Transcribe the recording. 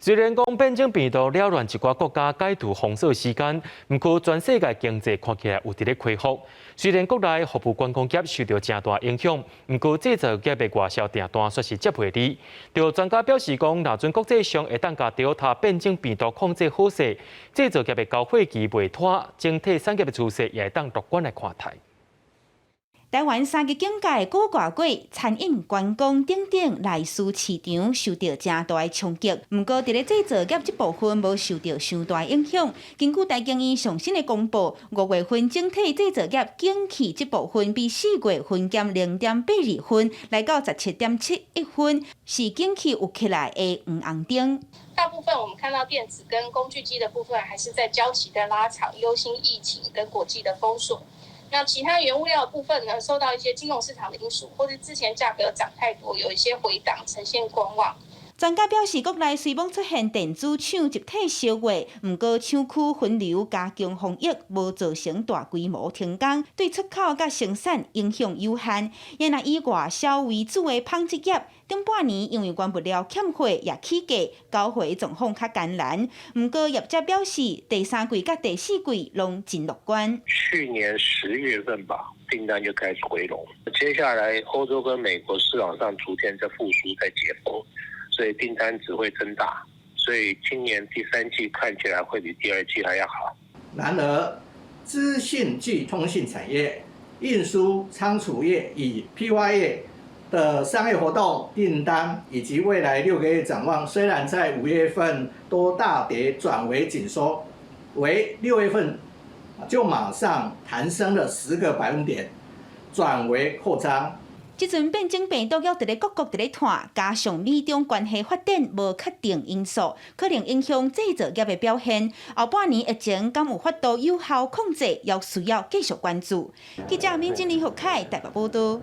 雖然講變種病毒擾亂一寡國家解除封鎖時間，毋過全世界經濟看起來有佇咧恢復。雖然國內服務觀光業受著誠大影響，毋過製造業的外銷訂單煞是接袂離。著專家表示講，若準國際上會當共 Delta 變種病毒控制好勢，製造業的交貨期袂拖，整體產業的趨勢也會當樂觀來看待。台灣三級警戒閣外過，餐飲、觀光等等內需市場受著誠大的衝擊。毋過，佇咧製造業這部分無受著傷大影響。根據台經院上新的公布，5月份整體製造業景氣這部分比4月份減0.82分，來到17.71分，是景氣有起來的黃紅燈。大部分我們看到電子跟工具機的部分，還是在交期的拉長，憂心疫情跟國際的封鎖。那其他原物料的部分呢，受到一些金融市場的因素，或者之前價格漲太多，有一些回檔，呈現觀望。專家表示，國內雖罔出現電子廠集體燒月，毋過廠區分流加強防疫，無造成大規模停工，對出口佮生產影響有限。也若以外銷為主的紡織業，頂半年因為原物料欠貨也起價，交貨狀況較艱難。毋過業者表示，第三季佮第四季攏真樂觀。去年10月份吧，訂單就開始回籠，接下來歐洲跟美國市場上逐漸在復甦，在解封。所以訂單只會增大，所以今年第三季看起來會比第二季還要好。然而，資訊暨通信產業、運輸倉儲業與批發業的商業活動訂單以及未來6個月展望，雖然在5月份都大跌轉為緊縮，惟6月份就馬上彈升了10個百分點，轉為擴張。這陣變種病毒猶佇咧各國佇咧傳，加上美中關係發展無確定因素，可能影響製造業的表現。後半年疫情敢有法度有效控制，猶需要繼續關注。記者閔靜李福凱台北報導。